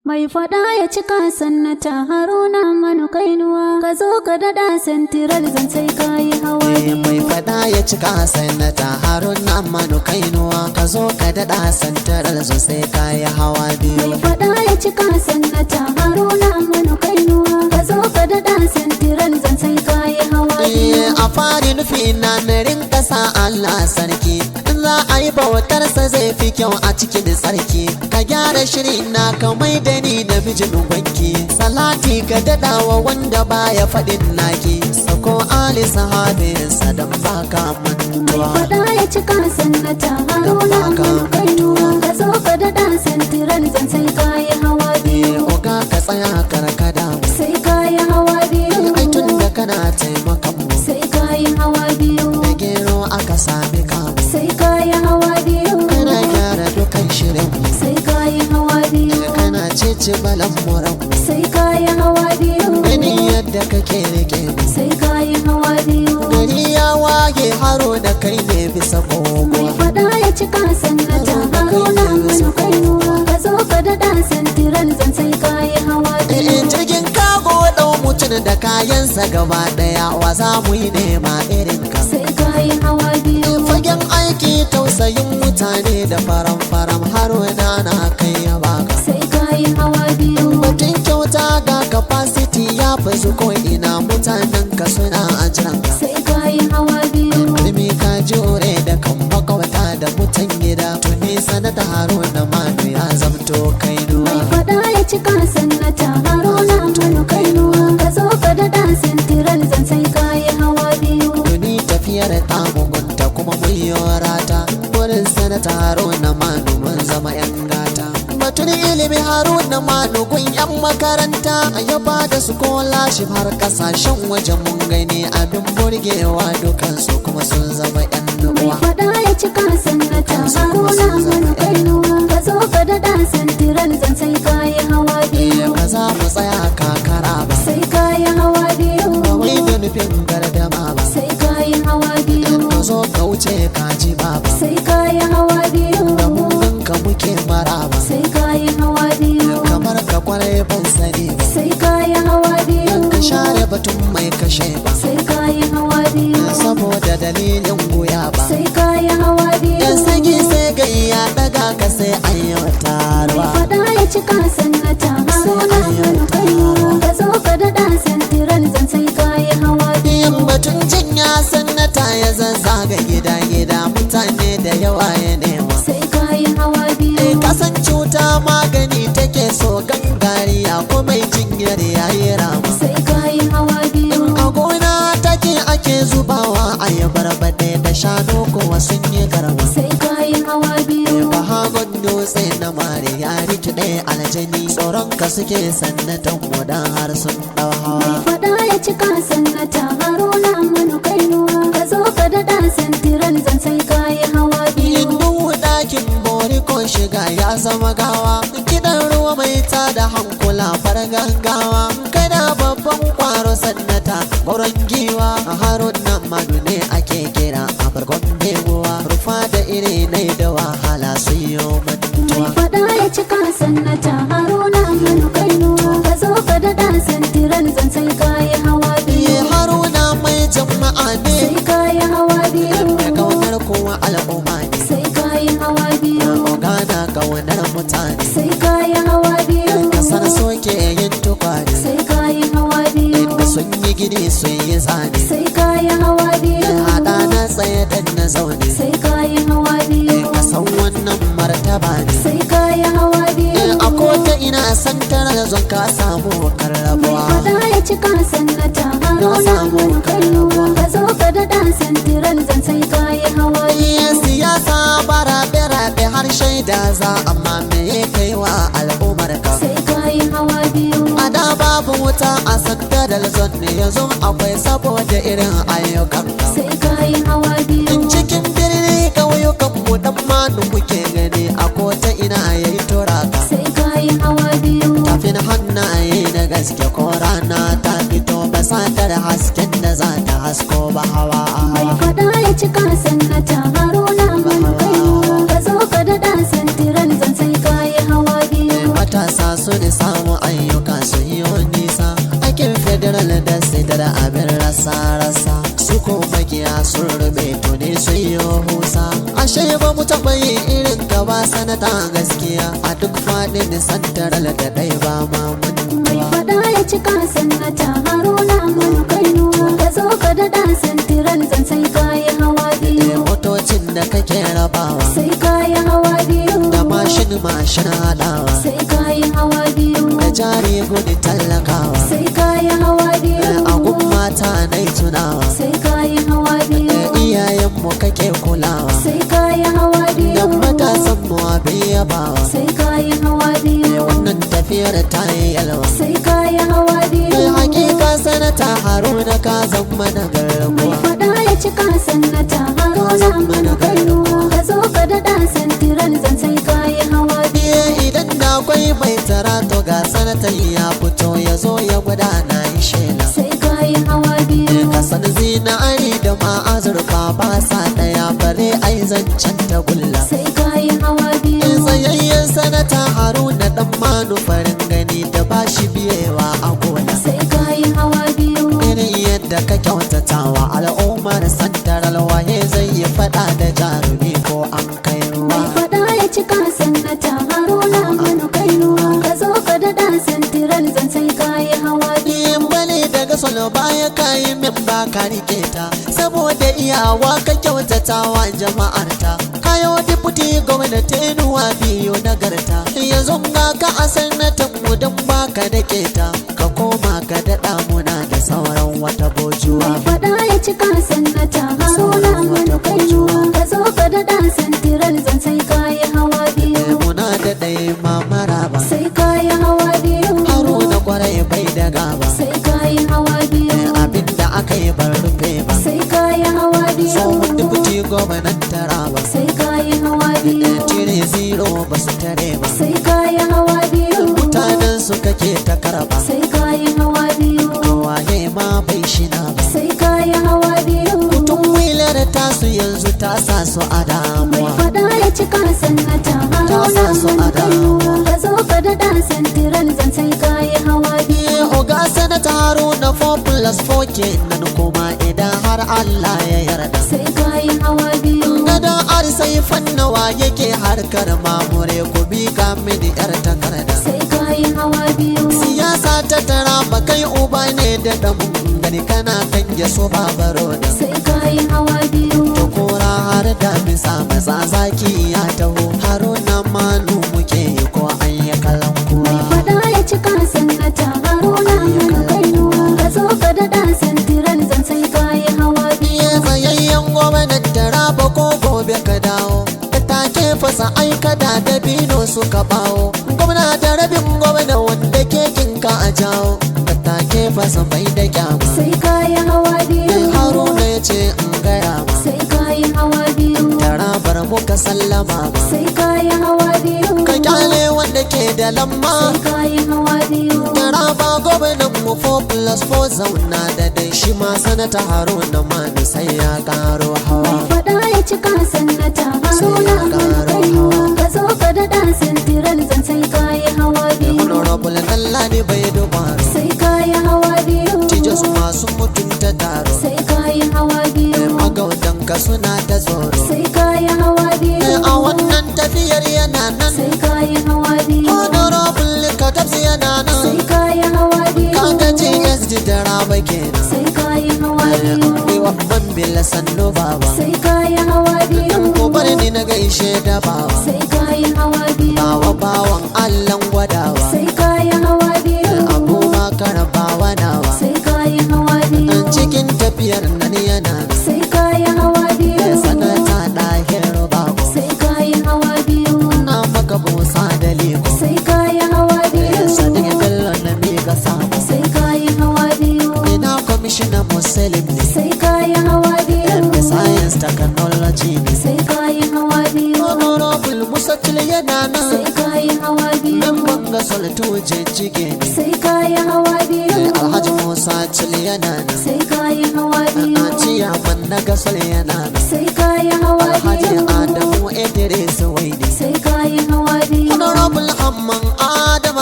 Mai faɗa ya cika, Sannata Haruna Manu Kainuwa, ka zo ka daɗa Central Zone, sai kayi hawa Eh, mai biyu. Fada ya cika, Sanata Haruna Manu Kainuwa, ka zo ka daɗa Central Zone, sai ka yi hawa Mai biyu. Faɗa ya cika, Sannata Haruna Manu Kainuwa, ka zo ka daɗa Central Zone, sai kayi hawa biyu. Eh, a fari nufi na na rinka sa Allah sarki, in za a yi bautarsa zai fi kyau a cikin tsarki. Ka gyara shiri na, ka mai da ni namijin gwanki. Salati ka daɗawa wanda baya faɗin naki, sako ali sahabinsa don baka Mai mantuwa. Faɗa ya cika, Sannata Haruna Manu Kainuwa, ka zo ka daɗa Central Zone, sai kayi hawa Eh, biyu. Oga, ka tsaya karkada mu. Sai kayi hawa biyu. Ai tun da kana taimakon mu, Sai kayi hawa biyu. Da gero aka sami kamu, Sai kayi hawa biyu. Kana gyara dukan shirin mu, Sai kayi hawa biyu. Kana cece balan muran mu, Sai kayi hawa biyu. Ganin yadda kake rike mu, Sai kayi hawa biyu. Gari ya waye, haro da kai ne bisa Mai kogo. Faɗa ya cika, Sannata Haruna Manu Kainuwa, ka zo ka daɗa Central Zone, sai kayi hawa Eh, biyu. jirgin kago ɗau mutum da kayansa gaba ɗaya, wa za mu yi nema irin ka? Sai kayi hawa biyu. Fagen aiki, tausayin mutane da faram faram, Haruna na kai ya baka. Sai kayi hawa biyu. Batun kyauta ga capacity ya fi ko ina, mutanen ka suna a jiran ka. Sai kayi hawa biyu. Ilimi ka jure da kan makwabta da mutan gida, tuni Sanata Haruna Manu ya zamto kainuwa. Mai Faɗa ya cika, Sannata Haruna Manu Kainuwa, ka zo ka daɗa Central Zone, sai kayi hawa biyu. Tuni tafiyar ta mugunta kuma mun yi rata wurin Sanata Haruna Manu, mun zama yan gata. Batun ilimi, Haruna Manu gun yan makaranta ya ba da scholarship har kasashen waje, mun gani abin burgewa, dukansu kuma sun zama yan Mai uwa. Faɗa ya cika, Sannata Haruna Manu Kainuwa, ka zo ka daɗa Central Zone, sai kayi hawa Eh, biyu. ba za mu tsaya kakara ba, Sai kayi hawa biyu. Ba wai da nufin gardama ba, Sai kayi hawa biyu. Ka zo ka wuce ka ji baba, Sai kayi hawa biyu. Da mun ka muke maraba, Sai kayi hawa biyu. Kamar ka kwarai ban sani ba, Sai kayi hawa biyu. Ka share batun mai kashe ba, Sai kayi hawa biyu. Saboda dalilin goya ba. Sai kayi hawa biyu. Yan sagi sai gayya daga ka, sai an yi Mai taruwa. Faɗa ya cika, Sannata Haruna Manu Kainuwa, ka zo ka daɗa Central Zone, sai kayi hawa biyu. Yin batun jinya, sannata ya zazzaga gida-gida, mutane da yawa ya nema. Sai kayi hawa Eh, biyu. kasan cuta magani take so gangariya, ko mai jinyar yayi rama. Sai kayi hawa biyu. A gona take ake zubawa a yi barbaɗe da shanu kuwa sun yi garma. Sai kayi hawa biyu. Bahagon Dutse na Mare ya rikide aljani, tsoron ka suke sannatan mu dan har sun ɗau Mai hawa. Faɗa ya cika, Sannata Haruna Manu Kainuwa, ka zo ka daɗa Central Zone, sai kayi hawa biyu. Yin duhu ɗakin bori ko shiga ya zama gawa, kiɗan ruwa mai tada hankula far gaggawa, kana babban kwaro, sannata gauran giwa, Haruna Manu ne ake kira a bargon beguwa, rufa da iri nai da wahala sun yi Mai mantuwa. Faɗa ya cika, Sannata Haruna Manu Kainuwa, ka zo ka daɗa Central Zone, sai kayi hawa Iye, biyu. Haruna mai jama'a ne, Sai kayi hawa biyu. Da kaunar kowa al'umma ne, Sai kayi hawa biyu. Ogana kaunar mutane, Sai kayi hawa biyu. Kasar soke yin tukwane, Sai kayi hawa biyu. Inda sun yi gini sun yi zane, Sai kayi hawa biyu. Haɗa na tsaye dan na zaune, Sai kayi hawa biyu. Ka san wannan martaba ne. Sai kayi hawa biyu. A kota ina Central Zone ka samu Mai karrabuwa. Faɗa ya cika, Sannata Haruna Samu Manu Kainuwa, ka zo ka daɗa Central Zone, sai kayi hawa Iya, biyu. siyasa ba rabe-rabe har shaida za, amma me ya kai wa al'ummar ka? Sai kayi hawa biyu. A da babu wuta a Central Zone ne, yanzu akwai saboda irin ayyukan ka. Sai kayi hawa biyu. In cikin birni, ƙauyukan mu, dan Manu muke gani a kota ina yayi turaka. Sai kayi hawa biyu. Tafin hannaye na gaske, ko rana ta fito ba satar hasken da za ta hasko ba, hawa a Mai hawa. Faɗa ya cika, Sannata Haruna Manu Kainuwa, ka zo ka daɗa Central Zone, sai kayi hawa biyu. Matasa su ne samu ayyuka sun yi nisa. Aikin federal da sitar abin rasa-rasa. Su ko makiya sun rube tuni sun yi husa. Ashe ba mu taɓa yin irin ka ba sanata gaskiya. A duk faɗin santaral da ɗai ba ma Mai mantuwa. faɗa ya cika sannata Haruna Manu Kainuwa. Ka zo ka daɗa santiran zan sai kayi hawa biyu. Motocin da kake rabawa Sai kayi hawa biyu. da mashin mashin haɗawa Sai kayi hawa biyu. da jari gudu tallakawa. Sai kayi hawa biyu. Agun mata na tunawa. Sai kayi hawa biyu. Iyayenmu kake kulawa. Sai kayi hawa biyu. Da matasan mu abin yabawa. Sai kayi hawa biyu. Wannan tafiyar ta yi yalwa. Sai kayi hawa biyu. Hakika sanata Haruna ka zama na Mai garkuwa. faɗa ya cika sannata Haruna Manu Kainuwa. Ka zo ka daɗa santiran zan sai kayi hawa biyu. Idan da akwai mai tara to ga sanatan ya fito ya zo ya gwada na yi shela. Sai kayi hawa biyu. Kasan zinari da ma azurfa ba sa ɗaya bare ai zancen ta gulla. Sai kayi hawa biyu. Tsayayyen sanata Haruna dan Manu farin gani da ba shi biyewa a gona. Sai kayi hawa biyu. Irin yadda ka kyautatawa al'ummar santaral waye zai yi fada da jarumi ko an kai ruwa. Mai faɗa ya cika sannata Haruna Manu Kainuwa. Ka zo ka daɗa santiran zan sai kayi hawa biyu. In bale daga solo baya kayi min ba ka rike ta saboda iyawa ka kyautatawa jama'ar ta. Kayo deputy gwamnati nuwa biyu nagarta yanzu ga ka a sanatan mu don baka da keta ka koma ka daɗa muna da sauran wata bojuwa. Mai faɗa ya cika sannata Haruna Manu Kainuwa. Ka zo ka daɗa santiran zan sai kayi hawa biyu. Muna da ɗaya mamara ba Sai kayi hawa biyu. Haruna kwarai bai da gaba. Sai kayi hawa biyu. Abinda aka yi ban rufe ba. Sai kayi hawa biyu. Tsohon deputy gwamnan Taraba. Sai kayi hawa biyu. Tire zero ba su tare ba. Sai kayi hawa biyu. Mutanen su kake ta karaba. Sai kayi hawa biyu. Waye ma bai shina ba. Sai kayi hawa biyu. Tun wilar tasu yanzu ta sa su a Mai damuwa. faɗa ya cika sannata Ta sa Haruna su a Manu damuwa. Kainuwa. Ka zo ka daɗa santiran zan sai kayi hawa biyu. Oga sanata Haruna 4 plus 4 kenan kuma idan har Allah ya yarda. Sai kayi hawa biyu. Gadon arsai fannawa yake harkar mamure ku bi ka mini yar takarda. Sai kayi hawa biyu. Siyasa ta tara ba kai uba ne da ɗan gani kana kan so babaro da. Sai kayi hawa biyu. To kora har da bisa maza zaki ya taho Haruna Manu muke yi ko an yi kalan Mai kuwa. faɗa ya cika sannata Haruna Manu Kainuwa. Ka zo ka daɗa santiran zan sai kayi hawa biyu. Iya tsayayyen gwamnan Taraba ko gobe ka dawo. Da take fasa aikata da bino suka bawo. Gwamna da rabin gwamna wanda kekin ka a jawo. Da take fasa bai da kyama. Sai kayi hawa biyu. Haruna ya ce in gaya ma. Sai kayi hawa biyu. Tarabar muka sallama ma. Sai kayi hawa biyu. Ka kyale wanda ke da lamma. Sai kayi hawa biyu. Taraba gwamnan mu 4 plus 4 zauna da dai shi ma sanata Haruna Manu sai ya karo hawa. Mai faɗa ya cika sannata Haruna Manu Kainuwa. Ka zo ka daɗa santiran zan sai kayi hawa biyu. Honorable Ɗanladi bai dubaro. Sai kayi hawa biyu. Tijos masu mutunta taro. Sai kayi hawa biyu. Magautan ka suna ta tsoro. Sai kayi hawa biyu. A wannan tafiyar yana nan. Sai kayi hawa biyu. Honorable Katabs yana nan. Sai kayi hawa biyu. Kaga GSG Taraba kenan. Sai kayi hawa biyu. Iwa Bambila sannu baba. Sai kayi hawa biyu. Ko bar ni na gaishe da bawa. Sai kayi hawa biyu. Bawa bawan Allahn gwadawa. Sai kayi hawa biyu. Abubakar bawa nawa. Sai kayi hawa biyu. An cikin tafiyar nan yana nan. Sai kayi hawa biyu. Sanata ɗahir bako. Sai kayi hawa biyu. Na maka busa da liko. Sai kayi hawa biyu. Sadiq Bello na miƙa sako. Sai kayi hawa biyu. Ina kwamishina Muslim ne. Sai kayi hawa biyu. Da science technology ne. Sai kayi hawa biyu. Honorable Musa Tile yana nan. Sai kayi hawa biyu. Memban ga Soltu jijjige ne. Sai kayi hawa biyu. Alhaji Musa Tile yana nan. Sai kayi hawa biyu. A ciyaman na gasol yana nan. Sai kayi hawa Alhaji biyu. Adamu Idris Waidi. Sai kayi hawa biyu. Honorable Amman Adam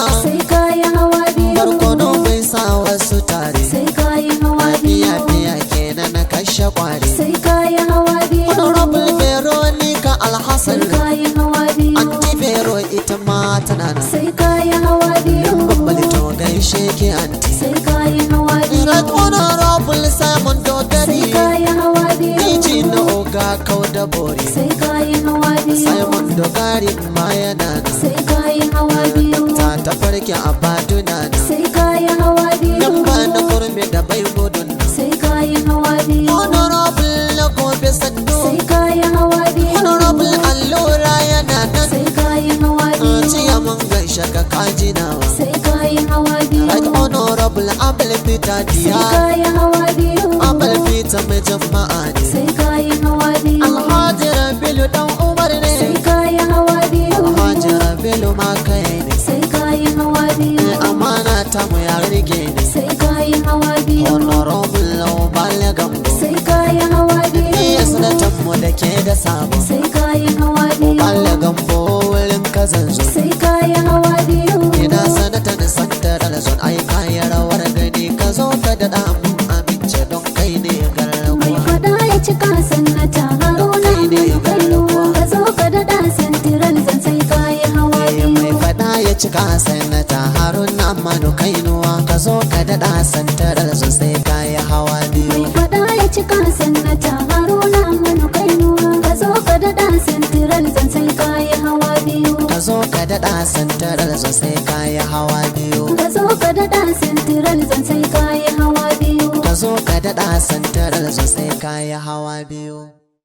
nan. Sai kayi hawa biyu. Bambali to gaishe ki anti. Sai kayi hawa biyu. Right Honorable Simon Sai Dogari, kayi hawa biyu. Iji na Oga Kauda Bori. Sai kayi hawa biyu. Simon Dogari ma yana nan. Sai kayi hawa biyu. Ta tafarki a Baduna nan. Sai kayi hawa biyu. Nan ba na kurmi da bai gudun nan. Sai kayi hawa biyu. Honorable na gobe sannu. Sai kayi hawa biyu. Honorable Allura yana nan. Sai kayi hawa biyu. Ciya mun gaishe ka kaji nawa. Sai kayi hawa biyu. Right Honorable Abel Peter Sai Diya. kayi hawa biyu. Abel Peter mai jama'a ne. Sai kayi hawa biyu. Alhaji Rabilu dan Umar Sai ne. kayi hawa biyu. Alhaji Rabilu ma kai ne. Sai kayi hawa biyu. Amana ta mu ya rike ne. Sai kayi hawa biyu. Honorable Ubale Gambo. Sai kayi hawa biyu. Iya sanatan mu da ke da sabo. Sai kayi hawa biyu. Ubale Gambo wurin kazan zo. Sai kayi hawa biyu. Ina sanatan santaral zone ai kayan rawar gani, ka zo ka daɗa mun amince don kai ne Mai garkuwa. fada ya cika, sannata Haruna Manu Kainuwa. Ka zo ka daɗa sentiral zan sai kayi hawa Mai biyu. fada ya cika, sanata Haruna Manu Kainuwa. Ka zo ka daɗa santaral zone sai kayi hawa Mai biyu. fada ya cika, sannata Haruna Manu Kainuwa. Ka zo ka daɗa sentiral zan sai kayi hawa biyu. Ka zo ka daɗa santaral zone sai kayi hawa biyu. Ka zo ka daɗa sentiral zan sai kayi hawa biyu. Ka zo ka daɗa santaral zone sai kayi hawa biyu.